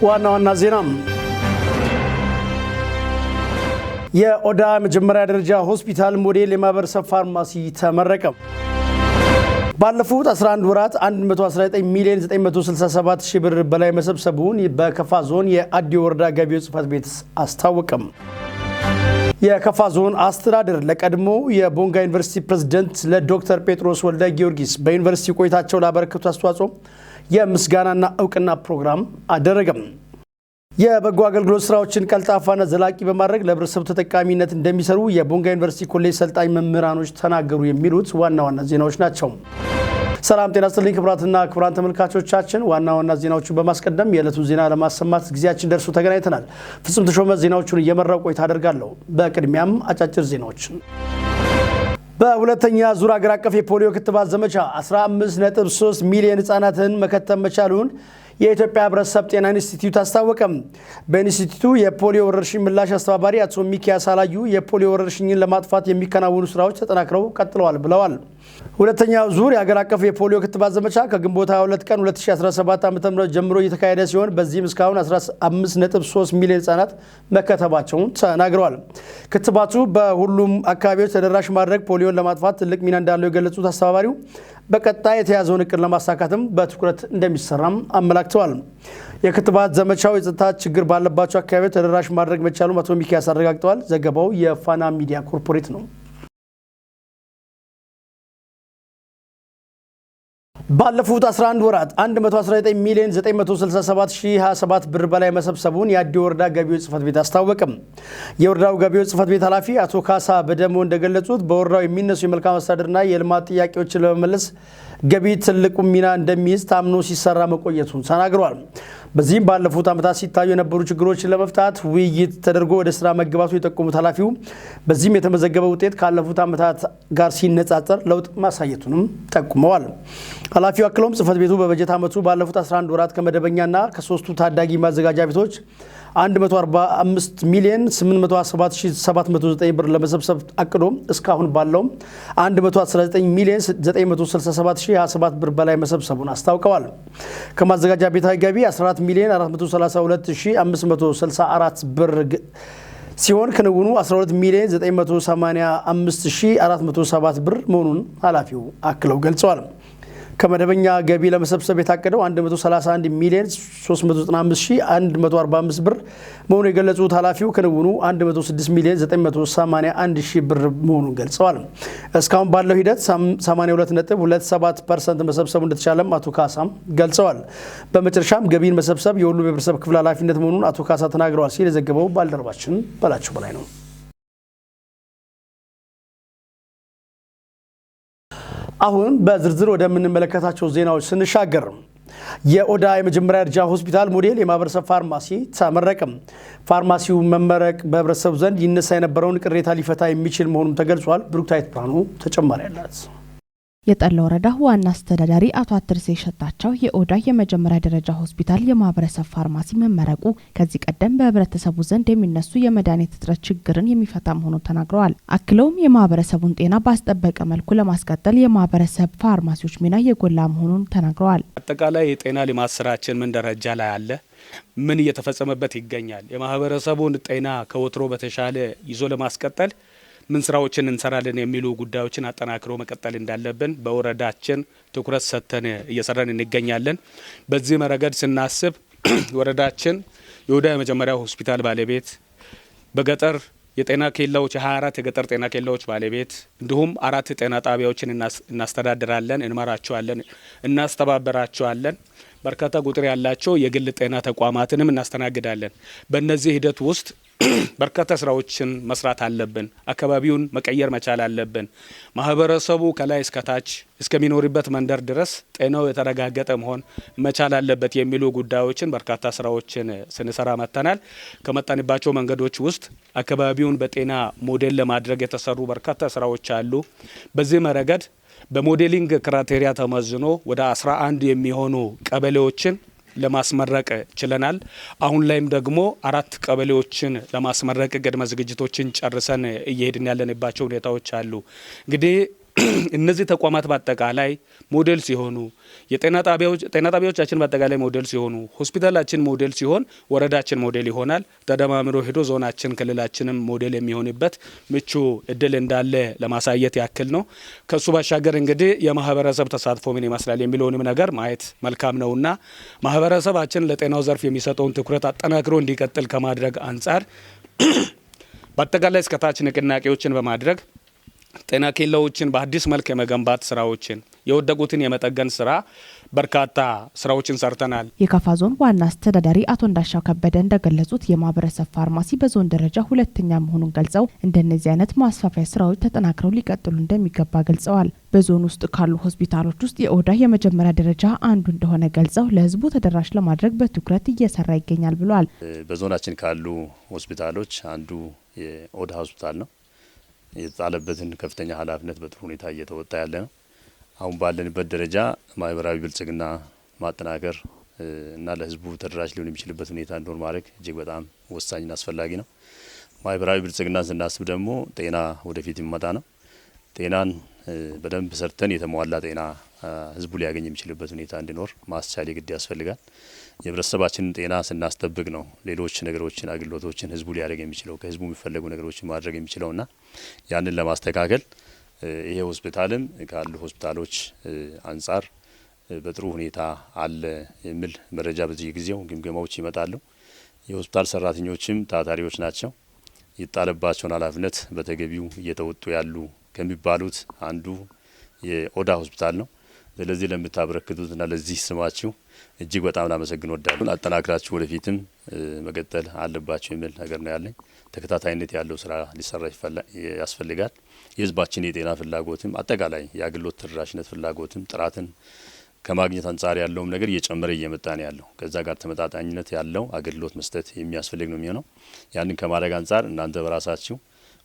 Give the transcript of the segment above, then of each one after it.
ዋና ዋና ዜና። የኦዳ መጀመሪያ ደረጃ ሆስፒታል ሞዴል የማህበረሰብ ፋርማሲ ተመረቀ። ባለፉት 11 ወራት 119 ሚሊዮን 967 ሺህ ብር በላይ መሰብሰቡን በከፋ ዞን የአዲ ወረዳ ገቢዎች ጽሕፈት ቤት አስታወቀም። የከፋ ዞን አስተዳደር ለቀድሞ የቦንጋ ዩኒቨርሲቲ ፕሬዝደንት ለዶክተር ጴጥሮስ ወልደ ጊዮርጊስ በዩኒቨርሲቲ ቆይታቸው ላበረከቱ አስተዋጽኦ የምስጋናና እውቅና ፕሮግራም አደረገም። የበጎ አገልግሎት ስራዎችን ቀልጣፋና ዘላቂ በማድረግ ለህብረተሰቡ ተጠቃሚነት እንደሚሰሩ የቦንጋ ዩኒቨርሲቲ ኮሌጅ ሰልጣኝ መምህራኖች ተናገሩ። የሚሉት ዋና ዋና ዜናዎች ናቸው። ሰላም ጤና ይስጥልኝ ክቡራትና ክቡራን ተመልካቾቻችን፣ ዋና ዋና ዜናዎቹን በማስቀደም የዕለቱን ዜና ለማሰማት ጊዜያችን ደርሶ ተገናኝተናል። ፍጹም ተሾመ ዜናዎቹን እየመራው ቆይታ አደርጋለሁ። በቅድሚያም አጫጭር ዜናዎችን። በሁለተኛ ዙር አገር አቀፍ የፖሊዮ ክትባት ዘመቻ 15.3 ሚሊዮን ህጻናትን መከተብ መቻሉን የኢትዮጵያ ህብረተሰብ ጤና ኢንስቲትዩት አስታወቀም። በኢንስቲትዩቱ የፖሊዮ ወረርሽኝ ምላሽ አስተባባሪ አቶ ሚኪያስ አላዩ የፖሊዮ ወረርሽኝን ለማጥፋት የሚከናወኑ ስራዎች ተጠናክረው ቀጥለዋል ብለዋል። ሁለተኛው ዙር የሀገር አቀፍ የፖሊዮ ክትባት ዘመቻ ከግንቦት 22 ቀን 2017 ዓ.ም ጀምሮ እየተካሄደ ሲሆን በዚህም እስካሁን 15.3 ሚሊዮን ህጻናት መከተባቸውን ተናግረዋል። ክትባቱ በሁሉም አካባቢዎች ተደራሽ ማድረግ ፖሊዮን ለማጥፋት ትልቅ ሚና እንዳለው የገለጹት አስተባባሪው በቀጣይ የተያዘውን እቅድ ለማሳካትም በትኩረት እንደሚሰራም አመላክተዋል። የክትባት ዘመቻው የጸጥታ ችግር ባለባቸው አካባቢዎች ተደራሽ ማድረግ መቻሉን አቶ ሚኪያስ አረጋግጠዋል። ዘገባው የፋና ሚዲያ ኮርፖሬት ነው። ባለፉት 11 ወራት 119 ሚሊዮን 967,027 ብር በላይ መሰብሰቡን የአዲ ወረዳ ገቢዎች ጽሕፈት ቤት አስታወቀም። የወረዳው ገቢዎች ጽሕፈት ቤት ኃላፊ አቶ ካሳ በደሞ እንደገለጹት በወረዳው የሚነሱ የመልካም አስተዳደርና የልማት ጥያቄዎችን ለመመለስ ገቢ ትልቁ ሚና እንደሚይዝ ታምኖ ሲሰራ መቆየቱን ተናግረዋል። በዚህም ባለፉት ዓመታት ሲታዩ የነበሩ ችግሮችን ለመፍታት ውይይት ተደርጎ ወደ ስራ መግባቱ የጠቆሙት ኃላፊው በዚህም የተመዘገበ ውጤት ካለፉት ዓመታት ጋር ሲነጻጸር ለውጥ ማሳየቱንም ጠቁመዋል። ኃላፊው አክለውም ጽሕፈት ቤቱ በበጀት ዓመቱ ባለፉት 11 ወራት ከመደበኛና ከሶስቱ ታዳጊ ማዘጋጃ ቤቶች 145 ሚሊዮን 877,709 ብር ለመሰብሰብ አቅዶ እስካሁን ባለው 119 ሚሊዮን 967,027 ብር በላይ መሰብሰቡን አስታውቀዋል። ከማዘጋጃ ቤታዊ ገቢ 14 ሚሊዮን 432,564 ብር ሲሆን ክንውኑ 12 ሚሊዮን 985,407 ብር መሆኑን ኃላፊው አክለው ገልጸዋል። ከመደበኛ ገቢ ለመሰብሰብ የታቀደው 131 ሚሊዮን 395145 ብር መሆኑን የገለጹት ኃላፊው ክንውኑ 106 ሚሊዮን 981 ሺህ ብር መሆኑን ገልጸዋል። እስካሁን ባለው ሂደት 82.27% መሰብሰቡ እንደተቻለም አቶ ካሳም ገልጸዋል። በመጨረሻም ገቢን መሰብሰብ የሁሉም የህብረተሰብ ክፍል ኃላፊነት መሆኑን አቶ ካሳ ተናግረዋል ሲል የዘገበው ባልደረባችን በላቸው በላይ ነው። አሁን በዝርዝር ወደምንመለከታቸው ዜናዎች ስንሻገር የኦዳ የመጀመሪያ ደረጃ ሆስፒታል ሞዴል የማህበረሰብ ፋርማሲ ተመረቀም። ፋርማሲው መመረቅ በህብረተሰቡ ዘንድ ይነሳ የነበረውን ቅሬታ ሊፈታ የሚችል መሆኑም ተገልጿል። ብሩክታይት ብርሃኑ ተጨማሪ አላት። የጠላ ወረዳ ዋና አስተዳዳሪ አቶ አትርሴ ሸታቸው የኦዳ የመጀመሪያ ደረጃ ሆስፒታል የማህበረሰብ ፋርማሲ መመረቁ ከዚህ ቀደም በህብረተሰቡ ዘንድ የሚነሱ የመድኃኒት እጥረት ችግርን የሚፈታ መሆኑን ተናግረዋል። አክለውም የማህበረሰቡን ጤና ባስጠበቀ መልኩ ለማስቀጠል የማህበረሰብ ፋርማሲዎች ሚና የጎላ መሆኑን ተናግረዋል። አጠቃላይ የጤና ልማት ስራችን ምን ደረጃ ላይ አለ? ምን እየተፈጸመበት ይገኛል? የማህበረሰቡን ጤና ከወትሮ በተሻለ ይዞ ለማስቀጠል ምን ስራዎችን እንሰራለን የሚሉ ጉዳዮችን አጠናክሮ መቀጠል እንዳለብን በወረዳችን ትኩረት ሰጥተን እየሰራን እንገኛለን። በዚህ ረገድ ስናስብ ወረዳችን የኦዳ የመጀመሪያው ሆስፒታል ባለቤት፣ በገጠር የጤና ኬላዎች የ24 የገጠር ጤና ኬላዎች ባለቤት እንዲሁም አራት ጤና ጣቢያዎችን እናስተዳድራለን፣ እንመራቸዋለን፣ እናስተባበራቸዋለን። በርካታ ቁጥር ያላቸው የግል ጤና ተቋማትንም እናስተናግዳለን። በእነዚህ ሂደት ውስጥ በርካታ ስራዎችን መስራት አለብን። አካባቢውን መቀየር መቻል አለብን። ማህበረሰቡ ከላይ እስከታች እስከሚኖርበት መንደር ድረስ ጤናው የተረጋገጠ መሆን መቻል አለበት የሚሉ ጉዳዮችን በርካታ ስራዎችን ስንሰራ መጥተናል። ከመጣንባቸው መንገዶች ውስጥ አካባቢውን በጤና ሞዴል ለማድረግ የተሰሩ በርካታ ስራዎች አሉ። በዚህም ረገድ በ modeling criteria ተመዝኖ ወደ 11 የሚሆኑ ቀበሌዎችን ለማስመረቅ ችለናል። አሁን ላይም ደግሞ አራት ቀበሌዎችን ለማስመረቅ ቅድመ ዝግጅቶችን ጨርሰን እየሄድን ያለንባቸው ሁኔታዎች አሉ። እንግዲህ እነዚህ ተቋማት በአጠቃላይ ሞዴል ሲሆኑ፣ የጤና ጣቢያዎቻችን በአጠቃላይ ሞዴል ሲሆኑ፣ ሆስፒታላችን ሞዴል ሲሆን፣ ወረዳችን ሞዴል ይሆናል። ተደማምሮ ሄዶ ዞናችን፣ ክልላችንም ሞዴል የሚሆንበት ምቹ እድል እንዳለ ለማሳየት ያክል ነው። ከሱ ባሻገር እንግዲህ የማህበረሰብ ተሳትፎ ምን ይመስላል የሚለውንም ነገር ማየት መልካም ነውና ማህበረሰባችን ለጤናው ዘርፍ የሚሰጠውን ትኩረት አጠናክሮ እንዲቀጥል ከማድረግ አንጻር በአጠቃላይ እስከታች ንቅናቄዎችን በማድረግ ጤና ኬላዎችን በአዲስ መልክ የመገንባት ስራዎችን፣ የወደቁትን የመጠገን ስራ፣ በርካታ ስራዎችን ሰርተናል። የካፋ ዞን ዋና አስተዳዳሪ አቶ እንዳሻው ከበደ እንደገለጹት የማህበረሰብ ፋርማሲ በዞን ደረጃ ሁለተኛ መሆኑን ገልጸው እንደነዚህ አይነት ማስፋፊያ ስራዎች ተጠናክረው ሊቀጥሉ እንደሚገባ ገልጸዋል። በዞን ውስጥ ካሉ ሆስፒታሎች ውስጥ የኦዳ የመጀመሪያ ደረጃ አንዱ እንደሆነ ገልጸው ለህዝቡ ተደራሽ ለማድረግ በትኩረት እየሰራ ይገኛል ብለዋል። በዞናችን ካሉ ሆስፒታሎች አንዱ የኦዳ ሆስፒታል ነው። የተጣለበትን ከፍተኛ ኃላፊነት በጥሩ ሁኔታ እየተወጣ ያለ ነው። አሁን ባለንበት ደረጃ ማህበራዊ ብልጽግና ማጠናከር እና ለህዝቡ ተደራሽ ሊሆን የሚችልበት ሁኔታ እንዲኖር ማድረግ እጅግ በጣም ወሳኝና አስፈላጊ ነው። ማህበራዊ ብልጽግናን ስናስብ ደግሞ ጤና ወደፊት የሚመጣ ነው። ጤናን በደንብ ሰርተን የተሟላ ጤና ህዝቡ ሊያገኝ የሚችልበት ሁኔታ እንዲኖር ማስቻል የግድ ያስፈልጋል። የህብረተሰባችንን ጤና ስናስጠብቅ ነው ሌሎች ነገሮችን፣ አገልግሎቶችን ህዝቡ ሊያደርግ የሚችለው፣ ከህዝቡ የሚፈለጉ ነገሮችን ማድረግ የሚችለውና ያንን ለማስተካከል ይሄ ሆስፒታልም ካሉ ሆስፒታሎች አንጻር በጥሩ ሁኔታ አለ የሚል መረጃ በየጊዜው ግምገማዎች ይመጣሉ። የሆስፒታል ሰራተኞችም ታታሪዎች ናቸው። የተጣለባቸውን ኃላፊነት በተገቢው እየተወጡ ያሉ ከሚባሉት አንዱ የኦዳ ሆስፒታል ነው። ስለዚህ ለምታበረክቱትና ለዚህ ስማችሁ እጅግ በጣም ላመሰግን ወዳለሁ። አጠናክራችሁ ወደፊትም መቀጠል አለባችሁ የሚል ነገር ነው ያለኝ። ተከታታይነት ያለው ስራ ሊሰራ ያስፈልጋል። የህዝባችን የጤና ፍላጎትም፣ አጠቃላይ የአገልግሎት ተደራሽነት ፍላጎትም፣ ጥራትን ከማግኘት አንጻር ያለውም ነገር እየጨመረ እየመጣ ነው ያለው። ከዛ ጋር ተመጣጣኝነት ያለው አገልግሎት መስጠት የሚያስፈልግ ነው የሚሆነው። ያንን ከማድረግ አንጻር እናንተ በራሳችሁ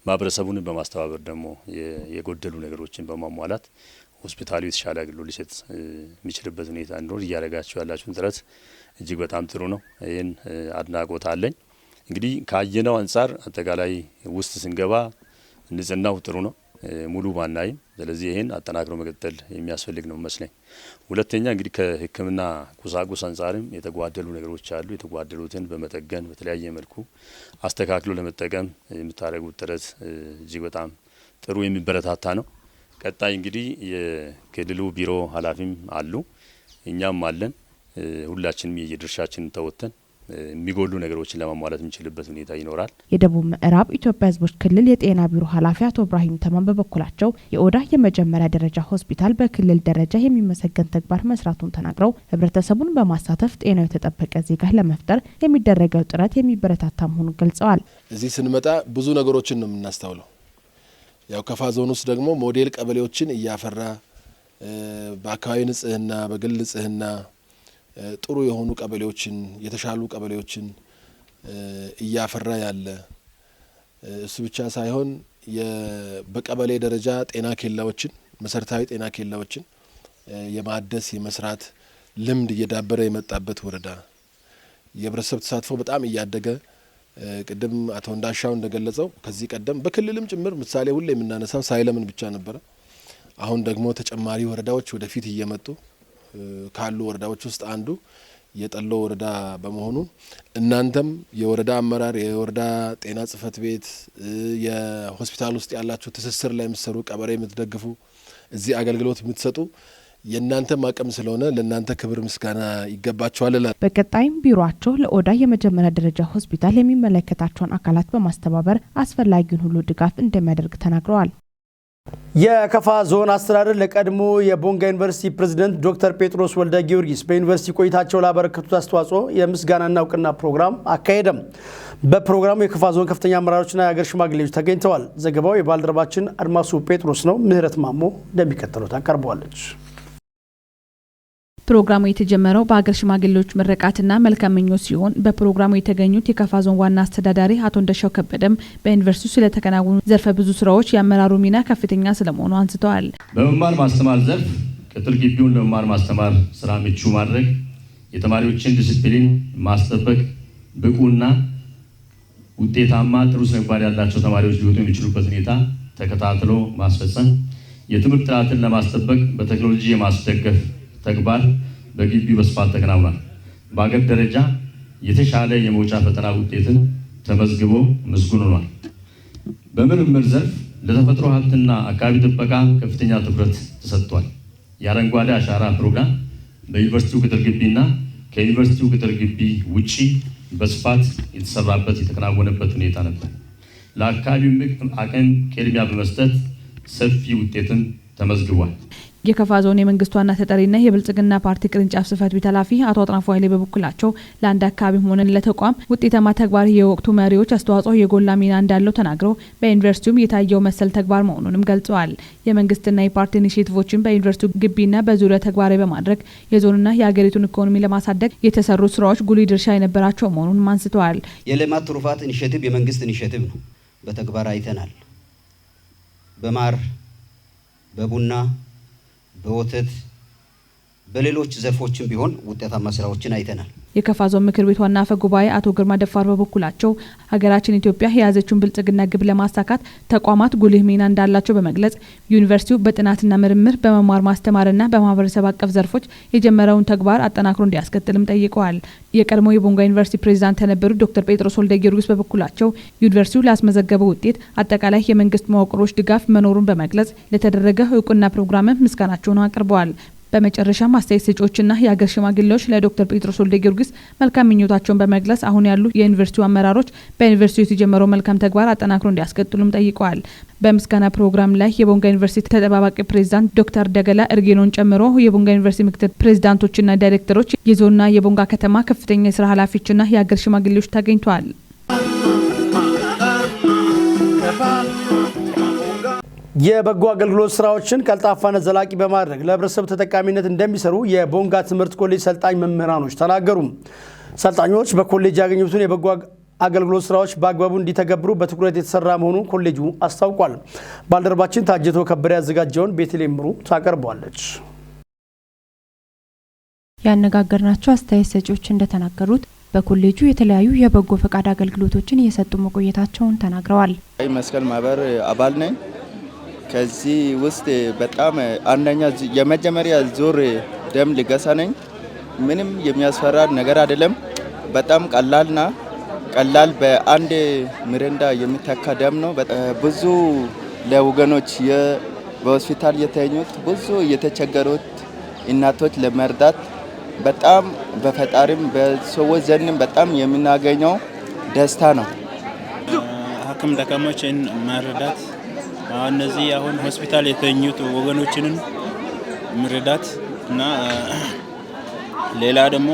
ማህበረሰቡን በማስተባበር ደግሞ የጎደሉ ነገሮችን በማሟላት ሆስፒታሉ የተሻለ አገልግሎት ሊሰጥ የሚችልበት ሁኔታ እንዲኖር እያደረጋችሁ ያላችሁን ጥረት እጅግ በጣም ጥሩ ነው። ይህን አድናቆት አለኝ። እንግዲህ ካየነው አንጻር አጠቃላይ ውስጥ ስንገባ ንጽህናው ጥሩ ነው፣ ሙሉ ባናይም። ስለዚህ ይህን አጠናክሮ መቀጠል የሚያስፈልግ ነው መስለኝ። ሁለተኛ እንግዲህ ከሕክምና ቁሳቁስ አንጻርም የተጓደሉ ነገሮች አሉ። የተጓደሉትን በመጠገን በተለያየ መልኩ አስተካክሎ ለመጠቀም የምታደርጉት ጥረት እጅግ በጣም ጥሩ፣ የሚበረታታ ነው። ቀጣይ እንግዲህ የክልሉ ቢሮ ኃላፊም አሉ፣ እኛም አለን። ሁላችንም የየድርሻችንን ተወጥተን የሚጎሉ ነገሮችን ለማሟላት የሚችልበት ሁኔታ ይኖራል። የደቡብ ምዕራብ ኢትዮጵያ ሕዝቦች ክልል የጤና ቢሮ ኃላፊ አቶ እብራሂም ተማም በበኩላቸው የኦዳ የመጀመሪያ ደረጃ ሆስፒታል በክልል ደረጃ የሚመሰገን ተግባር መስራቱን ተናግረው ሕብረተሰቡን በማሳተፍ ጤናው የተጠበቀ ዜጋ ለመፍጠር የሚደረገው ጥረት የሚበረታታ መሆኑን ገልጸዋል። እዚህ ስንመጣ ብዙ ነገሮችን ነው የምናስተውለው። ያው ከፋ ዞን ውስጥ ደግሞ ሞዴል ቀበሌዎችን እያፈራ፣ በአካባቢ ንጽህና፣ በግል ንጽህና ጥሩ የሆኑ ቀበሌዎችን፣ የተሻሉ ቀበሌዎችን እያፈራ ያለ፣ እሱ ብቻ ሳይሆን በቀበሌ ደረጃ ጤና ኬላዎችን፣ መሰረታዊ ጤና ኬላዎችን የማደስ፣ የመስራት ልምድ እየዳበረ የመጣበት ወረዳ፣ የህብረተሰብ ተሳትፎ በጣም እያደገ፣ ቅድም አቶ እንዳሻው እንደገለጸው ከዚህ ቀደም በክልልም ጭምር ምሳሌ ሁሌ የምናነሳው ሳይለምን ብቻ ነበረ። አሁን ደግሞ ተጨማሪ ወረዳዎች ወደፊት እየመጡ ካሉ ወረዳዎች ውስጥ አንዱ የጠሎ ወረዳ በመሆኑ እናንተም የወረዳ አመራር፣ የወረዳ ጤና ጽህፈት ቤት፣ የሆስፒታል ውስጥ ያላችሁ፣ ትስስር ላይ የምትሰሩ፣ ቀበሌ የምትደግፉ፣ እዚህ አገልግሎት የምትሰጡ የእናንተም አቅም ስለሆነ ለእናንተ ክብር ምስጋና ይገባቸዋል እላለሁ። በቀጣይም ቢሮአቸው ለኦዳ የመጀመሪያ ደረጃ ሆስፒታል የሚመለከታቸውን አካላት በማስተባበር አስፈላጊውን ሁሉ ድጋፍ እንደሚያደርግ ተናግረዋል። የከፋ ዞን አስተዳደር ለቀድሞ የቦንጋ ዩኒቨርሲቲ ፕሬዝደንት ዶክተር ጴጥሮስ ወልደ ጊዮርጊስ በዩኒቨርሲቲ ቆይታቸው ላበረከቱት አስተዋጽኦ የምስጋናና እውቅና ፕሮግራም አካሄደም። በፕሮግራሙ የከፋ ዞን ከፍተኛ አመራሮችና የሀገር ሽማግሌዎች ተገኝተዋል። ዘገባው የባልደረባችን አድማሱ ጴጥሮስ ነው። ምህረት ማሞ እንደሚከተለው ታቀርበዋለች። ፕሮግራሙ የተጀመረው በሀገር ሽማግሌዎች ምረቃትና መልካም ምኞት ሲሆን በፕሮግራሙ የተገኙት የከፋ ዞን ዋና አስተዳዳሪ አቶ እንደሻው ከበደም በዩኒቨርሲቲው ስለተከናወኑ ዘርፈ ብዙ ስራዎች የአመራሩ ሚና ከፍተኛ ስለመሆኑ አንስተዋል። በመማር ማስተማር ዘርፍ ቅጥር ግቢውን ለመማር ማስተማር ስራ ምቹ ማድረግ፣ የተማሪዎችን ዲሲፕሊን ማስጠበቅ፣ ብቁና ውጤታማ ጥሩ ስነምግባር ያላቸው ተማሪዎች ሊወጡ የሚችሉበት ሁኔታ ተከታትሎ ማስፈጸም፣ የትምህርት ጥራትን ለማስጠበቅ በቴክኖሎጂ የማስደገፍ ተግባር በግቢው በስፋት ተከናውኗል። በአገር ደረጃ የተሻለ የመውጫ ፈተና ውጤትን ተመዝግቦ ምስጉን ሆኗል። በምርምር ዘርፍ ለተፈጥሮ ሀብትና አካባቢ ጥበቃ ከፍተኛ ትኩረት ተሰጥቷል። የአረንጓዴ አሻራ ፕሮግራም በዩኒቨርሲቲው ቅጥር ግቢና ከዩኒቨርሲቲው ቅጥር ግቢ ውጪ በስፋት የተሰራበት የተከናወነበት ሁኔታ ነበር። ለአካባቢው አቅም ቅድሚያ በመስጠት ሰፊ ውጤትን ተመዝግቧል። የከፋ ዞን የመንግስት ዋና ተጠሪና የብልጽግና ፓርቲ ቅርንጫፍ ጽህፈት ቤት ኃላፊ አቶ አጥናፉ ኃይሌ በበኩላቸው ለአንድ አካባቢም ሆነ ለተቋም ውጤታማ ተግባር የወቅቱ መሪዎች አስተዋጽኦ የጎላ ሚና እንዳለው ተናግረው በዩኒቨርሲቲውም የታየው መሰል ተግባር መሆኑንም ገልጸዋል። የመንግስትና የፓርቲ ኢኒሼቲቮችን በዩኒቨርሲቲው ግቢና በዙሪያ ተግባራዊ በማድረግ የዞንና የሀገሪቱን ኢኮኖሚ ለማሳደግ የተሰሩ ስራዎች ጉልህ ድርሻ የነበራቸው መሆኑንም አንስተዋል። የሌማት ትሩፋት initiative የመንግስት initiative ነው። በተግባር አይተናል። በማር፣ በቡና፣ በወተት፣ በሌሎች ዘርፎችም ቢሆን ውጤታማ ስራዎችን አይተናል። የከፋ ዞን ምክር ቤት ዋና አፈ ጉባኤ አቶ ግርማ ደፋር በበኩላቸው ሀገራችን ኢትዮጵያ የያዘችውን ብልጽግና ግብ ለማሳካት ተቋማት ጉልህ ሚና እንዳላቸው በመግለጽ ዩኒቨርሲቲው በጥናትና ምርምር፣ በመማር ማስተማርና በማህበረሰብ አቀፍ ዘርፎች የጀመረውን ተግባር አጠናክሮ እንዲያስቀጥልም ጠይቀዋል። የቀድሞ የቦንጋ ዩኒቨርሲቲ ፕሬዚዳንት የነበሩት ዶክተር ጴጥሮስ ወልደ ጊዮርጊስ በበኩላቸው ዩኒቨርሲቲው ላስመዘገበው ውጤት አጠቃላይ የመንግስት መዋቅሮች ድጋፍ መኖሩን በመግለጽ ለተደረገ እውቅና ፕሮግራምም ምስጋናቸውን አቅርበዋል። በመጨረሻም አስተያየት ሰጪዎችና የሀገር ሽማግሌዎች ለዶክተር ጴጥሮስ ወልደ ጊዮርጊስ መልካም ምኞታቸውን በመግለጽ አሁን ያሉ የዩኒቨርሲቲው አመራሮች በዩኒቨርሲቲው የተጀመረው መልካም ተግባር አጠናክሮ እንዲያስቀጥሉም ጠይቀዋል። በምስጋና ፕሮግራም ላይ የቦንጋ ዩኒቨርሲቲ ተጠባባቂ ፕሬዚዳንት ዶክተር ደገላ እርጌኖን ጨምሮ የቦንጋ ዩኒቨርሲቲ ምክትል ፕሬዚዳንቶችና ዳይሬክተሮች፣ የዞንና የቦንጋ ከተማ ከፍተኛ የስራ ኃላፊዎችና የሀገር ሽማግሌዎች ተገኝተዋል። የበጎ አገልግሎት ስራዎችን ቀልጣፋና ዘላቂ በማድረግ ለህብረተሰቡ ተጠቃሚነት እንደሚሰሩ የቦንጋ ትምህርት ኮሌጅ ሰልጣኝ መምህራኖች ተናገሩ። ሰልጣኞች በኮሌጅ ያገኙትን የበጎ አገልግሎት ስራዎች በአግባቡ እንዲተገብሩ በትኩረት የተሰራ መሆኑን ኮሌጁ አስታውቋል። ባልደረባችን ታጀቶ ከበደ ያዘጋጀውን ቤተልሔም ምሩ ታቀርበዋለች። ያነጋገርናቸው አስተያየት ሰጪዎች እንደተናገሩት በኮሌጁ የተለያዩ የበጎ ፈቃድ አገልግሎቶችን እየሰጡ መቆየታቸውን ተናግረዋል። ቀይ መስቀል ማህበር አባል ነኝ። ከዚህ ውስጥ በጣም አንደኛ የመጀመሪያ ዙር ደም ልገሳ ነኝ። ምንም የሚያስፈራ ነገር አይደለም። በጣም ቀላልና ቀላል በአንድ ሚሪንዳ የሚተካ ደም ነው። ብዙ ለወገኖች በሆስፒታል የተኙት ብዙ የተቸገሩት እናቶች ለመርዳት በጣም በፈጣሪም በሰዎች ዘንድም በጣም የምናገኘው ደስታ ነው። ሐኪም ደካሞችን መርዳት፣ እነዚህ አሁን ሆስፒታል የተኙት ወገኖችንን መርዳት እና ሌላ ደግሞ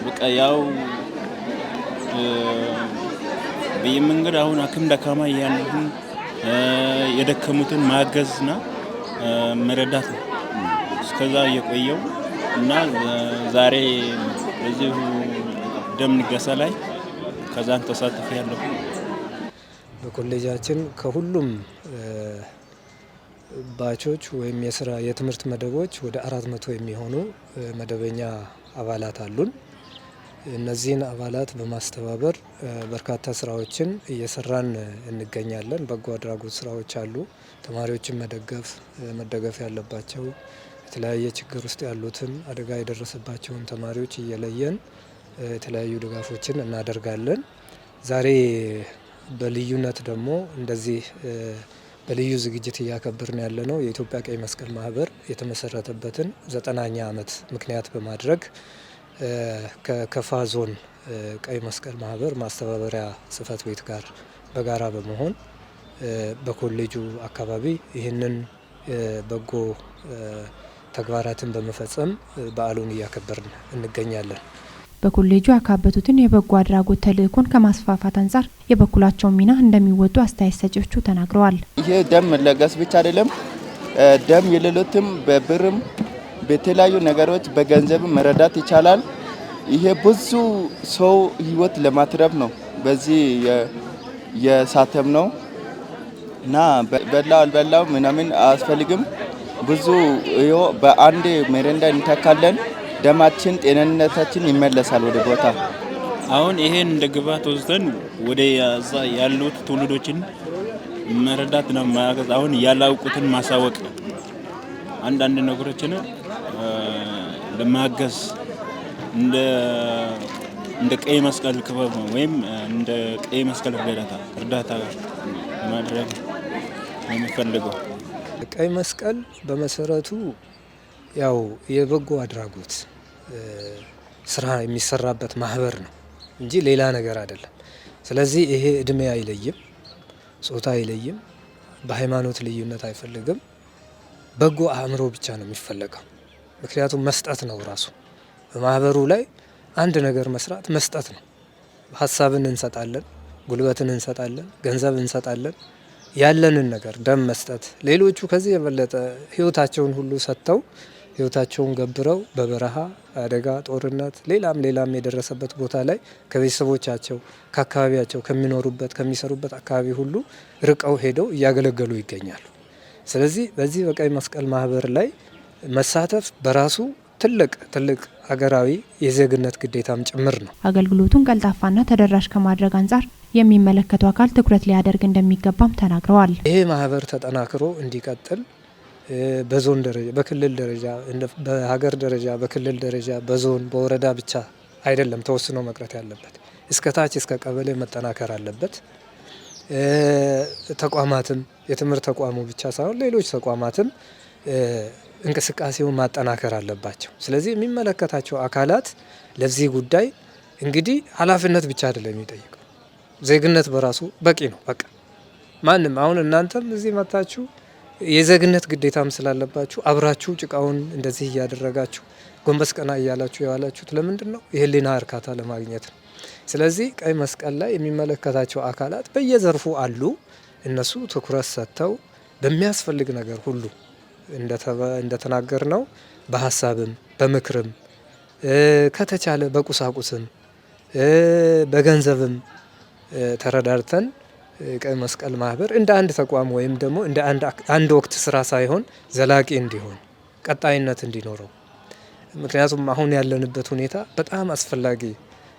በቃ ያው በየመንገድ አሁን ሐኪም ደካማ ያሉትን የደከሙትን ማገዝና መረዳት ነው። እስከዛ የቆየው እና ዛሬ በዚሁ ደም ልገሳ ላይ ከዛን ተሳትፌ ያለሁ። በኮሌጃችን ከሁሉም ባቾች ወይም የስራ የትምህርት መደቦች ወደ 400 የሚሆኑ መደበኛ አባላት አሉን። እነዚህን አባላት በማስተባበር በርካታ ስራዎችን እየሰራን እንገኛለን። በጎ አድራጎት ስራዎች አሉ። ተማሪዎችን መደገፍ፣ መደገፍ ያለባቸው የተለያየ ችግር ውስጥ ያሉትን፣ አደጋ የደረሰባቸውን ተማሪዎች እየለየን የተለያዩ ድጋፎችን እናደርጋለን። ዛሬ በልዩነት ደግሞ እንደዚህ በልዩ ዝግጅት እያከበርን ያለነው የኢትዮጵያ ቀይ መስቀል ማህበር የተመሰረተበትን 90ኛ ዓመት ምክንያት በማድረግ ከከፋ ዞን ቀይ መስቀል ማህበር ማስተባበሪያ ጽህፈት ቤት ጋር በጋራ በመሆን በኮሌጁ አካባቢ ይህንን በጎ ተግባራትን በመፈጸም በዓሉን እያከበርን እንገኛለን። በኮሌጁ ያካበቱትን የበጎ አድራጎት ተልእኮን ከማስፋፋት አንጻር የበኩላቸውን ሚና እንደሚወጡ አስተያየት ሰጪዎቹ ተናግረዋል። ይሄ ደም መለገስ ብቻ አይደለም፣ ደም የሌሉትም በብርም በተለያዩ ነገሮች በገንዘብ መረዳት ይቻላል። ይሄ ብዙ ሰው ህይወት ለማትረፍ ነው። በዚህ የሳተም ነው እና በላው አልበላው ምናምን አያስፈልግም። ብዙ ይኸው በአንድ ሚሪንዳ እንተካለን። ደማችን ጤንነታችን ይመለሳል ወደ ቦታ። አሁን ይሄን እንደ ግብዓት ወስደን ወደ ያሉት ትውልዶችን መረዳት ነው ማገዝ። አሁን ያላውቁትን ማሳወቅ፣ አንዳንድ ነገሮችን ለማገዝ እንደ ቀይ መስቀል ክበብ ወይም እንደ ቀይ መስቀል እርዳታ ለማድረግ ነው የሚፈልገው። ቀይ መስቀል በመሰረቱ ያው የበጎ አድራጎት ስራ የሚሰራበት ማህበር ነው እንጂ ሌላ ነገር አይደለም። ስለዚህ ይሄ እድሜ አይለይም፣ ጾታ አይለይም፣ በሃይማኖት ልዩነት አይፈልግም። በጎ አእምሮ ብቻ ነው የሚፈለገው። ምክንያቱም መስጠት ነው ራሱ፣ በማህበሩ ላይ አንድ ነገር መስራት መስጠት ነው። ሀሳብን እንሰጣለን፣ ጉልበትን እንሰጣለን፣ ገንዘብ እንሰጣለን፣ ያለንን ነገር ደም መስጠት። ሌሎቹ ከዚህ የበለጠ ህይወታቸውን ሁሉ ሰጥተው፣ ህይወታቸውን ገብረው በበረሃ አደጋ፣ ጦርነት፣ ሌላም ሌላም የደረሰበት ቦታ ላይ ከቤተሰቦቻቸው፣ ከአካባቢያቸው፣ ከሚኖሩበት፣ ከሚሰሩበት አካባቢ ሁሉ ርቀው ሄደው እያገለገሉ ይገኛሉ። ስለዚህ በዚህ በቀይ መስቀል ማህበር ላይ መሳተፍ በራሱ ትልቅ ትልቅ ሀገራዊ የዜግነት ግዴታም ጭምር ነው። አገልግሎቱን ቀልጣፋና ተደራሽ ከማድረግ አንጻር የሚመለከተው አካል ትኩረት ሊያደርግ እንደሚገባም ተናግረዋል። ይሄ ማህበር ተጠናክሮ እንዲቀጥል በዞን ደረጃ፣ በክልል ደረጃ፣ በሀገር ደረጃ፣ በክልል ደረጃ፣ በዞን፣ በወረዳ ብቻ አይደለም ተወስኖ መቅረት ያለበት፣ እስከ ታች እስከ ቀበሌ መጠናከር አለበት። ተቋማትም፣ የትምህርት ተቋሙ ብቻ ሳይሆን ሌሎች ተቋማትም እንቅስቃሴውን ማጠናከር አለባቸው። ስለዚህ የሚመለከታቸው አካላት ለዚህ ጉዳይ እንግዲህ ኃላፊነት ብቻ አይደለም የሚጠይቀው፣ ዜግነት በራሱ በቂ ነው። በቃ ማንም፣ አሁን እናንተም እዚህ መታችሁ የዜግነት ግዴታም ስላለባችሁ አብራችሁ ጭቃውን እንደዚህ እያደረጋችሁ ጎንበስ ቀና እያላችሁ የዋላችሁት ለምንድን ነው? የህሊና እርካታ ለማግኘት ነው። ስለዚህ ቀይ መስቀል ላይ የሚመለከታቸው አካላት በየዘርፉ አሉ። እነሱ ትኩረት ሰጥተው በሚያስፈልግ ነገር ሁሉ እንደተናገር ነው፣ በሀሳብም፣ በምክርም፣ ከተቻለ በቁሳቁስም፣ በገንዘብም ተረዳርተን ቀይ መስቀል ማህበር እንደ አንድ ተቋም ወይም ደግሞ እንደ አንድ ወቅት ስራ ሳይሆን ዘላቂ እንዲሆን፣ ቀጣይነት እንዲኖረው፣ ምክንያቱም አሁን ያለንበት ሁኔታ በጣም አስፈላጊ፣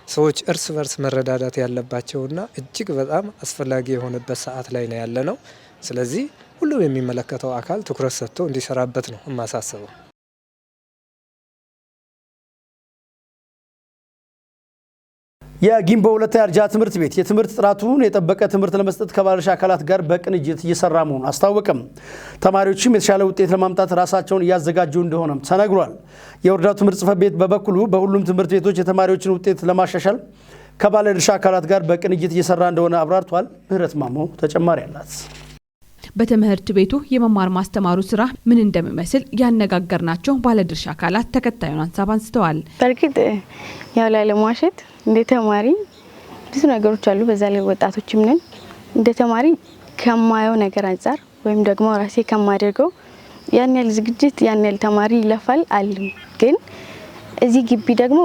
ሰዎች እርስ በርስ መረዳዳት ያለባቸውና እጅግ በጣም አስፈላጊ የሆነበት ሰዓት ላይ ነው ያለነው። ስለዚህ ሁሉም የሚመለከተው አካል ትኩረት ሰጥቶ እንዲሰራበት ነው የማሳስበው። የጊምቦ ሁለተኛ ደረጃ ትምህርት ቤት የትምህርት ጥራቱን የጠበቀ ትምህርት ለመስጠት ከባለድርሻ አካላት ጋር በቅንጅት እየሰራ መሆኑን አስታወቀም። ተማሪዎችም የተሻለ ውጤት ለማምጣት ራሳቸውን እያዘጋጁ እንደሆነም ተነግሯል። የወረዳው ትምህርት ጽሕፈት ቤት በበኩሉ በሁሉም ትምህርት ቤቶች የተማሪዎችን ውጤት ለማሻሻል ከባለድርሻ አካላት ጋር በቅንጅት እየሰራ እንደሆነ አብራርቷል። ምህረት ማሞ ተጨማሪ አላት። በትምህርት ቤቱ የመማር ማስተማሩ ስራ ምን እንደሚመስል ያነጋገርናቸው ባለድርሻ አካላት ተከታዩን ሀሳብ አንስተዋል። በእርግጥ ያው ላለመዋሸት እንደ ተማሪ ብዙ ነገሮች አሉ። በዛ ላይ ወጣቶችም ነን። እንደ ተማሪ ከማየው ነገር አንጻር ወይም ደግሞ ራሴ ከማደርገው ያን ያህል ዝግጅት፣ ያን ያህል ተማሪ ይለፋል አልም። ግን እዚህ ግቢ ደግሞ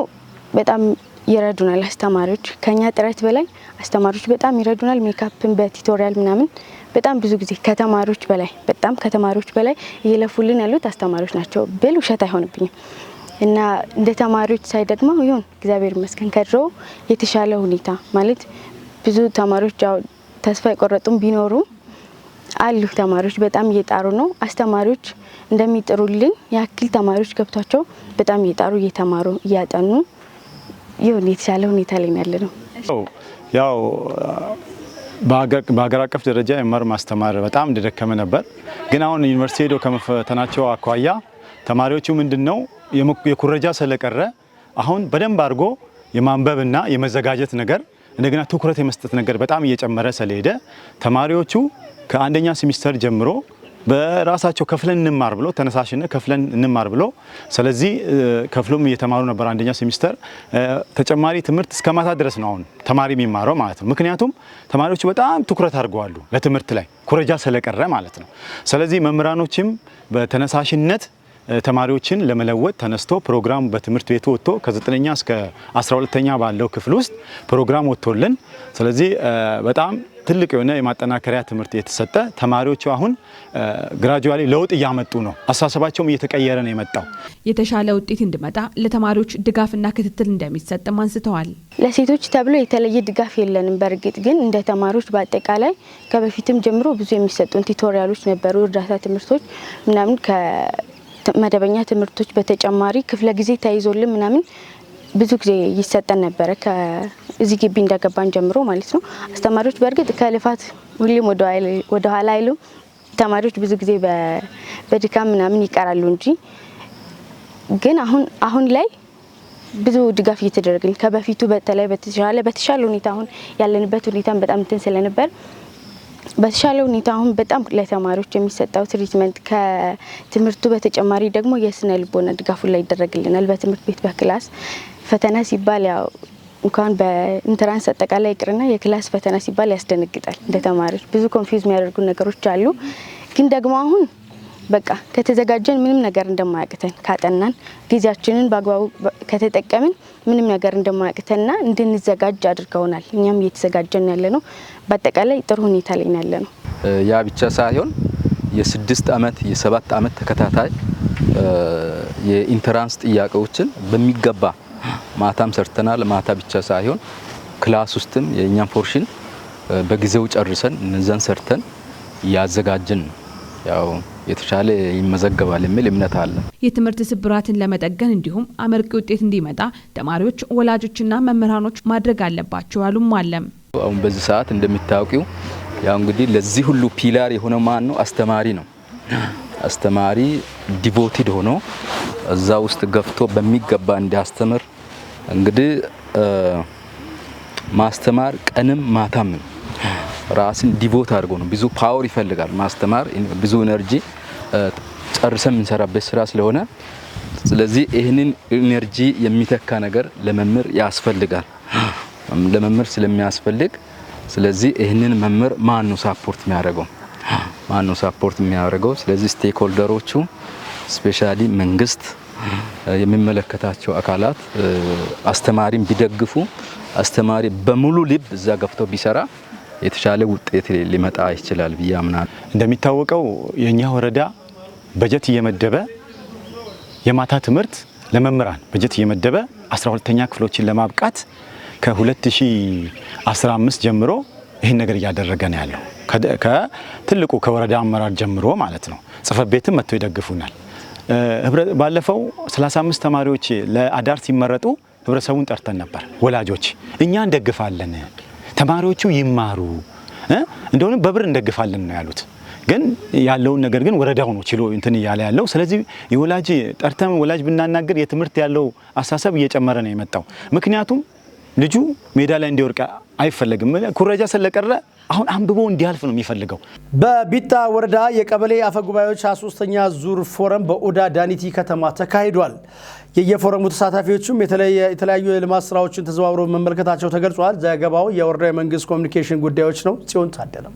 በጣም ይረዱናል አስተማሪዎች። ከኛ ጥረት በላይ አስተማሪዎች በጣም ይረዱናል። Makeup ን በ tutorial ምናምን በጣም ብዙ ጊዜ ከተማሪዎች በላይ፣ በጣም ከተማሪዎች በላይ እየለፉልን ያሉት አስተማሪዎች ናቸው ብል ውሸት አይሆንብኝም። እና እንደ ተማሪዎች ሳይ ደግሞ ይሁን እግዚአብሔር ይመስገን ከድሮ የተሻለ ሁኔታ፣ ማለት ብዙ ተማሪዎች ያው ተስፋ የቆረጡም ቢኖሩም አሉ። ተማሪዎች በጣም እየጣሩ ነው። አስተማሪዎች እንደሚጥሩልን ያክል ተማሪዎች ገብቷቸው በጣም እየጣሩ፣ እየተማሩ፣ እያጠኑ ይሁን የተሻለ ሁኔታ ላይ ያለ ነው። ያው በሀገር አቀፍ ደረጃ የመማር ማስተማር በጣም እንደደከመ ነበር። ግን አሁን ዩኒቨርሲቲ ሄዶ ከመፈተናቸው አኳያ ተማሪዎቹ ምንድን ነው የኩረጃ ስለቀረ አሁን በደንብ አድርጎ የማንበብና የመዘጋጀት ነገር፣ እንደገና ትኩረት የመስጠት ነገር በጣም እየጨመረ ስለሄደ ተማሪዎቹ ከአንደኛ ሴሚስተር ጀምሮ በራሳቸው ከፍለን እንማር ብሎ ተነሳሽነት፣ ከፍለን እንማር ብሎ፣ ስለዚህ ከፍሎም እየተማሩ ነበር። አንደኛ ሴሚስተር ተጨማሪ ትምህርት እስከ ማታ ድረስ ነው አሁን ተማሪ የሚማረው ማለት ነው። ምክንያቱም ተማሪዎቹ በጣም ትኩረት አድርገዋሉ ለትምህርት ላይ፣ ኩረጃ ስለቀረ ማለት ነው። ስለዚህ መምህራኖችም በተነሳሽነት ተማሪዎችን ለመለወጥ ተነስቶ ፕሮግራም በትምህርት ቤቱ ወጥቶ ከ9ኛ እስከ 12ኛ ባለው ክፍል ውስጥ ፕሮግራም ወጥቶልን፣ ስለዚህ በጣም ትልቅ የሆነ የማጠናከሪያ ትምህርት የተሰጠ፣ ተማሪዎቹ አሁን gradually ለውጥ እያመጡ ነው። አስተሳሰባቸውም እየተቀየረ ነው የመጣው። የተሻለ ውጤት እንዲመጣ ለተማሪዎች ድጋፍና ክትትል እንደሚሰጥም አንስተዋል። ለሴቶች ተብሎ የተለየ ድጋፍ የለንም። በእርግጥ ግን እንደ ተማሪዎች በአጠቃላይ ከበፊትም ጀምሮ ብዙ የሚሰጡን tutorial ኦች ነበሩ፣ እርዳታ ትምህርቶች ምናምን፣ ከመደበኛ ትምህርቶች በተጨማሪ ክፍለ ጊዜ ተይዞልን ምናምን ብዙ ጊዜ ይሰጠን ነበረ፣ ከዚህ ግቢ እንደገባን ጀምሮ ማለት ነው። አስተማሪዎች በእርግጥ ከልፋት ሁሌም ወደ ኋላ አይሉም። ተማሪዎች ብዙ ጊዜ በድካም ምናምን ይቀራሉ እንጂ፣ ግን አሁን አሁን ላይ ብዙ ድጋፍ እየተደረገልን ከበፊቱ በተለይ በተሻለ ሁኔታ፣ አሁን ያለንበት ሁኔታን በጣም እንትን ስለነበር፣ በተሻለ ሁኔታ አሁን በጣም ለተማሪዎች የሚሰጠው treatment፣ ከትምህርቱ በተጨማሪ ደግሞ የስነ ልቦና ድጋፉ ላይ ይደረግልናል። በትምህርት ቤት በ class ፈተና ሲባል፣ ያው እንኳን በ entrance አጠቃላይ ይቅርና የ class ፈተና ሲባል ያስደነግጣል። እንደ ተማሪዎች ብዙ confuse የሚያደርጉ ነገሮች አሉ። ግን ደግሞ አሁን በቃ ከተዘጋጀን ምንም ነገር እንደማያቅተን፣ ካጠናን፣ ጊዜያችንን በአግባቡ ከተጠቀምን ምንም ነገር እንደማያቅተንና እንድንዘጋጅ አድርገውናል። እኛም እየተዘጋጀን ያለ ነው። በአጠቃላይ ጥሩ ሁኔታ ላይ ያለ ነው። ያ ብቻ ሳይሆን የ6 አመት፣ የ7 አመት ተከታታይ የ entrance ጥያቄዎችን በሚገባ ማታም ሰርተናል። ማታ ብቻ ሳይሆን class ውስጥም የእኛን portion በጊዜው ጨርሰን እነዛን ሰርተን እያዘጋጀን ያው የተሻለ ይመዘገባል የሚል እምነት አለ። የትምህርት ስብራትን ለመጠገን እንዲሁም አመርቂ ውጤት እንዲመጣ ተማሪዎች፣ ወላጆችና መምህራኖች ማድረግ አለባቸው ያሉም አለም። አሁን በዚህ ሰዓት እንደሚታወቂው ያው እንግዲህ ለዚህ ሁሉ pillar የሆነው ማን ነው? አስተማሪ ነው። አስተማሪ devoted ሆኖ እዛ ውስጥ ገብቶ በሚገባ እንዲያስተምር፣ እንግዲህ ማስተማር ቀንም ማታም ነው። ራስን devote አድርጎ ነው። ብዙ power ይፈልጋል ማስተማር፣ ብዙ energy ጨርሰን የምንሰራበት ስራ ስለሆነ፣ ስለዚህ ይህንን energy የሚተካ ነገር ለመምህር ያስፈልጋል። ለመምህር ስለሚያስፈልግ፣ ስለዚህ ይህንን መምህር ማን ነው support የሚያደርገው? ማን ነው support የሚያደርገው? ስለዚህ stakeholder ኦቹ specially መንግስት፣ የሚመለከታቸው አካላት አስተማሪን ቢደግፉ፣ አስተማሪ በሙሉ ልብ እዛ ገብቶ ቢሰራ የተሻለ ውጤት ሊመጣ ይችላል ብዬ አምናለሁ። እንደሚታወቀው የኛ ወረዳ በጀት እየመደበ፣ የማታ ትምህርት ለመምህራን በጀት እየመደበ 12ተኛ ክፍሎችን ለማብቃት ከ2015 ጀምሮ ይህን ነገር እያደረገ ነው ያለው። ከትልቁ ከወረዳ አመራር ጀምሮ ማለት ነው። ጽሕፈት ቤትም መጥተው ይደግፉናል። ባለፈው 35 ተማሪዎች ለአዳር ሲመረጡ ህብረተሰቡን ጠርተን ነበር። ወላጆች እኛ እንደግፋለን፣ ተማሪዎቹ ይማሩ፣ እንደሆነ በብር እንደግፋለን ነው ያሉት። ግን ያለውን ነገር ግን ወረዳው ነው ችሎ እንትን እያለ ያለው። ስለዚህ የወላጅ ጠርተን ወላጅ ብናናገር የትምህርት ያለው አስተሳሰብ እየጨመረ ነው የመጣው። ምክንያቱም ልጁ ሜዳ ላይ እንዲወድቅ አይፈለግም። ኩረጃ ስለቀረ አሁን አንብቦ እንዲያልፍ ነው የሚፈልገው። በቢጣ ወረዳ የቀበሌ አፈጉባኤዎች 23ኛ ዙር ፎረም በኦዳ ዳኒቲ ከተማ ተካሂዷል። የየፎረሙ ተሳታፊዎችም የተለያዩ የልማት ስራዎችን ተዘዋውረው መመልከታቸው ተገልጿል። ዘገባው የወረዳው የመንግስት ኮሚኒኬሽን ጉዳዮች ነው። ጽዮን ታደለም።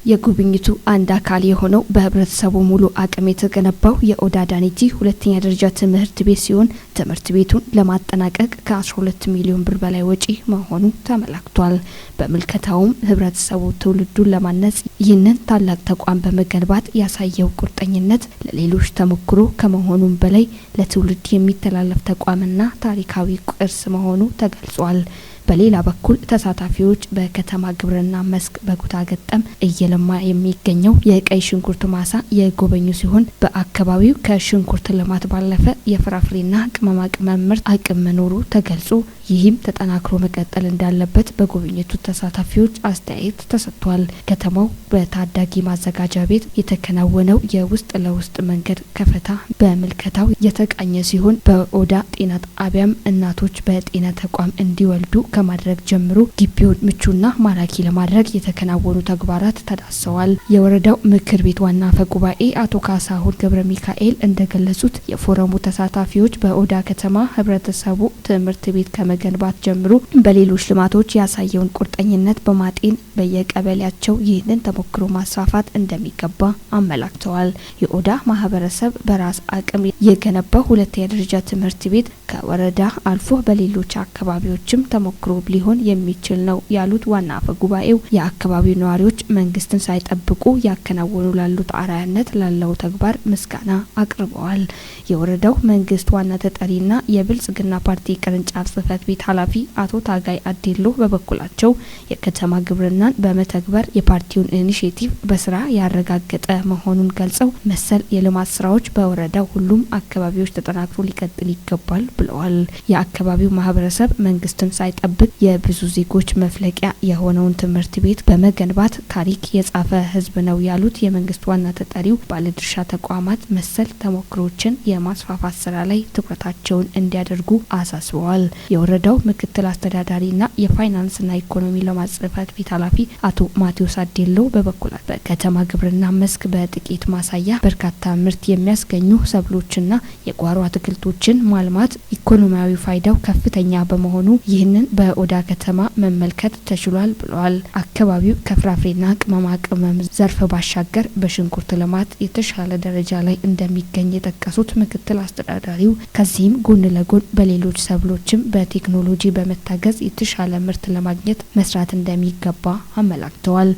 የጉብኝቱ አንድ አካል የሆነው በህብረተሰቡ ሙሉ አቅም የተገነባው የኦዳ ዳኒቲ ሁለተኛ ደረጃ ትምህርት ቤት ሲሆን፣ ትምህርት ቤቱን ለማጠናቀቅ ከ12 ሚሊዮን ብር በላይ ወጪ መሆኑ ተመላክቷል። በምልከታውም ህብረተሰቡ ትውልዱን ለማነጽ ይህንን ታላቅ ተቋም በመገንባት ያሳየው ቁርጠኝነት ለሌሎች ተሞክሮ ከመሆኑም በላይ ለትውልድ የሚተላለፍ ተቋምና ታሪካዊ ቅርስ መሆኑ ተገልጿል። በሌላ በኩል ተሳታፊዎች በከተማ ግብርና መስክ በኩታ ገጠም እየለማ የሚገኘው የቀይ ሽንኩርት ማሳ የጎበኙ ሲሆን፣ በአካባቢው ከሽንኩርት ልማት ባለፈ የፍራፍሬና ቅመማ ቅመም ምርት አቅም መኖሩ ተገልጾ፣ ይህም ተጠናክሮ መቀጠል እንዳለበት በጉብኝቱ ተሳታፊዎች አስተያየት ተሰጥቷል። ከተማው በታዳጊ ማዘጋጃ ቤት የተከናወነው የውስጥ ለውስጥ መንገድ ከፈታ በምልከታው የተቃኘ ሲሆን፣ በኦዳ ጤና ጣቢያም እናቶች በጤና ተቋም እንዲወልዱ ከማድረግ ጀምሮ ግቢውን ምቹና ማራኪ ለማድረግ የተከናወኑ ተግባራት ተዳሰዋል። የወረዳው ምክር ቤት ዋና አፈ ጉባኤ አቶ ካሳሁን ገብረ ሚካኤል እንደገለጹት የፎረሙ ተሳታፊዎች በኦዳ ከተማ ህብረተሰቡ ትምህርት ቤት ከመገንባት ጀምሮ በሌሎች ልማቶች ያሳየውን ቁርጠኝነት በማጤን በየቀበሌያቸው ይህንን ተሞክሮ ማስፋፋት እንደሚገባ አመላክተዋል። የኦዳ ማህበረሰብ በራስ አቅም የገነባው ሁለተኛ ደረጃ ትምህርት ቤት ከወረዳ አልፎ በሌሎች አካባቢዎችም ተሞክሮ ሊሆን የሚችል ነው ያሉት ዋና አፈ ጉባኤው የአካባቢው ነዋሪዎች መንግስትን ሳይጠብቁ ያከናወኑ ላሉት አርአያነት ላለው ተግባር ምስጋና አቅርበዋል። የወረዳው መንግስት ዋና ተጠሪና የብልጽግና ፓርቲ ቅርንጫፍ ጽህፈት ቤት ኃላፊ አቶ ታጋይ አዴሎ በበኩላቸው የከተማ ግብርናን በመተግበር የፓርቲውን ኢኒሼቲቭ በስራ ያረጋገጠ መሆኑን ገልጸው መሰል የልማት ስራዎች በወረዳው ሁሉም አካባቢዎች ተጠናክሮ ሊቀጥል ይገባል ብለዋል። የአካባቢው ማህበረሰብ መንግስትን ሳይጠብቅ የብዙ ዜጎች መፍለቂያ የሆነውን ትምህርት ቤት በመገንባት ታሪክ የጻፈ ህዝብ ነው ያሉት የመንግስት ዋና ተጠሪው ባለድርሻ ተቋማት መሰል ተሞክሮችን የማስፋፋት ስራ ላይ ትኩረታቸውን እንዲያደርጉ አሳስበዋል። የወረዳው ምክትል አስተዳዳሪና የፋይናንስና ኢኮኖሚ ልማት ጽህፈት ቤት ኃላፊ አቶ ማቴዎስ አዴሎ በበኩላቸው በከተማ ግብርና መስክ በጥቂት ማሳያ በርካታ ምርት የሚያስገኙ ሰብሎችና የጓሮ አትክልቶችን ማልማት ኢኮኖሚያዊ ፋይዳው ከፍተኛ በመሆኑ ይህንን በኦዳ ከተማ መመልከት ተችሏል ብለዋል። አካባቢው ከፍራፍሬና ቅመማ ቅመም ዘርፍ ባሻገር በሽንኩርት ልማት የተሻለ ደረጃ ላይ እንደሚገኝ የጠቀሱት ምክትል አስተዳዳሪው ከዚህም ጎን ለጎን በሌሎች ሰብሎችም በቴክኖሎጂ በመታገዝ የተሻለ ምርት ለማግኘት መስራት እንደሚገባ አመላክተዋል።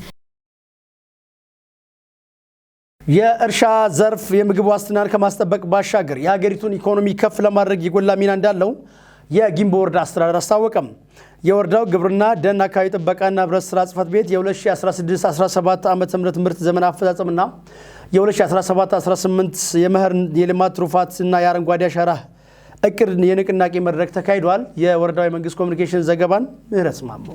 የእርሻ ዘርፍ የምግብ ዋስትናን ከማስጠበቅ ባሻገር የሀገሪቱን ኢኮኖሚ ከፍ ለማድረግ የጎላ ሚና እንዳለው የጊምቦ ወረዳ አስተዳደር አስታወቀም። የወረዳው ግብርና ደን አካባቢ ጥበቃና ህብረት ስራ ጽሕፈት ቤት የ2016-17 ዓ.ም ምርት ዘመን አፈጻጸምና የ2017-18 የመኸር የልማት ትሩፋትና የአረንጓዴ አሻራ እቅድ የንቅናቄ መድረክ ተካሂዷል። የወረዳው የመንግስት ኮሚኒኬሽን ዘገባን ምህረት ማሞ።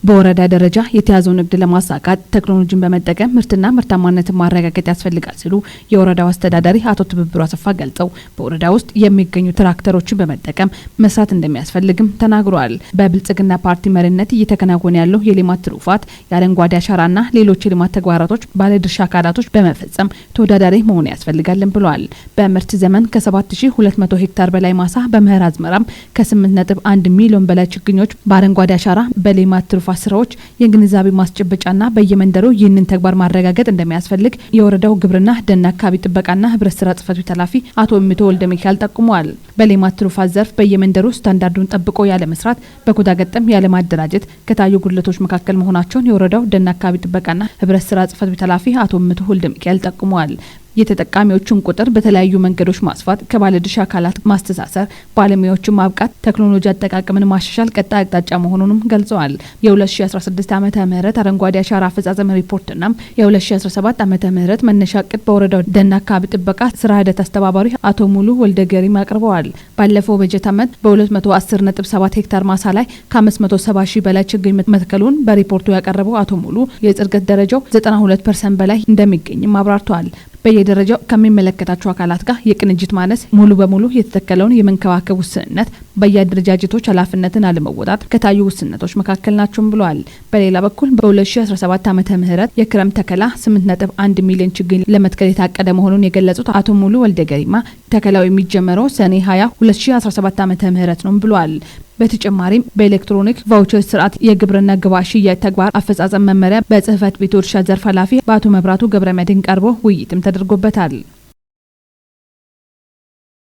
በወረዳ ደረጃ የተያዘውን እቅድ ለማሳካት ቴክኖሎጂን በመጠቀም ምርትና ምርታማነትን ማረጋገጥ ያስፈልጋል ሲሉ የወረዳው አስተዳዳሪ አቶ ትብብሩ አሰፋ ገልጸው በወረዳ ውስጥ የሚገኙ ትራክተሮችን በመጠቀም መስራት እንደሚያስፈልግም ተናግረዋል። በብልጽግና ፓርቲ መሪነት እየተከናወነ ያለው የሌማት ትሩፋት፣ የአረንጓዴ አሻራና ሌሎች የልማት ተግባራቶች ባለድርሻ አካላቶች በመፈጸም ተወዳዳሪ መሆን ያስፈልጋልን ብለዋል። በምርት ዘመን ከ7200 ሄክታር በላይ ማሳ በመኸር አዝመራም ከ8.1 ሚሊዮን በላይ ችግኞች በአረንጓዴ አሻራ በሌማት ትሩፋት ስራዎች የግንዛቤ ማስጨበጫና በየመንደሩ ይህንን ተግባር ማረጋገጥ እንደሚያስፈልግ የወረዳው ግብርና ደን አካባቢ ጥበቃና ህብረት ስራ ጽሕፈት ቤት ኃላፊ አቶ እምቶ ወልደ ሚካኤል ጠቁመዋል። በሌማት ትሩፋት ዘርፍ በየመንደሩ ስታንዳርዱን ጠብቆ ያለመስራት፣ በኩታ ገጠም ያለማደራጀት ከታዩ ጉድለቶች መካከል መሆናቸውን የወረዳው ደን አካባቢ ጥበቃና ህብረት ስራ ጽሕፈት ቤት ኃላፊ አቶ እምቶ ወልደ ሚካኤል ጠቁመዋል። የተጠቃሚዎቹን ቁጥር በተለያዩ መንገዶች ማስፋት፣ ከባለድርሻ አካላት ማስተሳሰር፣ ባለሙያዎችን ማብቃት፣ ቴክኖሎጂ አጠቃቀምን ማሻሻል ቀጣይ አቅጣጫ መሆኑንም ገልጸዋል። የ2016 ዓመተ ምህረት አረንጓዴ አሻራ አፈጻጸም ሪፖርትና የ2017 ዓመተ ምህረት መነሻ እቅድ በወረዳው ደን አካባቢ ጥበቃ ስራ ሂደት አስተባባሪ አቶ ሙሉ ወልደ ገሪም አቅርበዋል። ባለፈው በጀት ዓመት በ210.7 ሄክታር ማሳ ላይ ከ570 ሺህ በላይ ችግኝ መትከሉን በሪፖርቱ ያቀረበው አቶ ሙሉ የጽድቀት ደረጃው 92% በላይ እንደሚገኝም አብራርተዋል። በየደረጃው ከሚመለከታቸው አካላት ጋር የቅንጅት ማነስ፣ ሙሉ በሙሉ የተተከለውን የመንከባከብ ውስንነት፣ በየአደረጃጀቶች ኃላፊነትን አለመወጣት ከታዩ ውስንነቶች መካከል ናቸውም ብለዋል። በሌላ በኩል በ2017 ዓመተ ምህረት የክረምት ተከላ 8.1 ሚሊዮን ችግኝ ለመትከል የታቀደ መሆኑን የገለጹት አቶ ሙሉ ወልደ ገሪማ ተከላው የሚጀመረው ሰኔ 20 2017 ዓመተ ምህረት ነው ብለዋል። በተጨማሪም በኤሌክትሮኒክ voucher ስርዓት የግብርና ግብዓት ሽያጭ ተግባር አፈጻጸም መመሪያ በጽህፈት ቤቱ እርሻ ዘርፍ ኃላፊ በአቶ መብራቱ ገብረመድህን ቀርቦ ውይይትም ተደርጎበታል።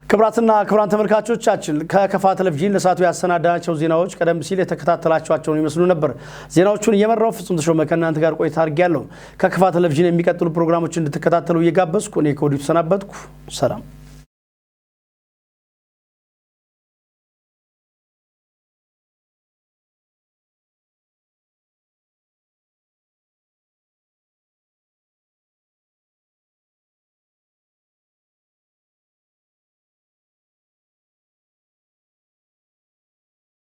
ክቡራትና ክቡራን ተመልካቾቻችን ከከፋ ቴሌቪዥን ለሰዓቱ ያሰናዳናቸው ዜናዎች ቀደም ሲል የተከታተላችኋቸውን ይመስሉ ነበር። ዜናዎቹን እየመራው ፍጹም ተሾመ ከእናንተ ጋር ቆይታ አድርጌያለሁ። ከከፋ ቴሌቪዥን የሚቀጥሉ ፕሮግራሞች እንድትከታተሉ እየጋበዝኩ እኔ ከወዲሁ ተሰናበትኩ። ሰላም።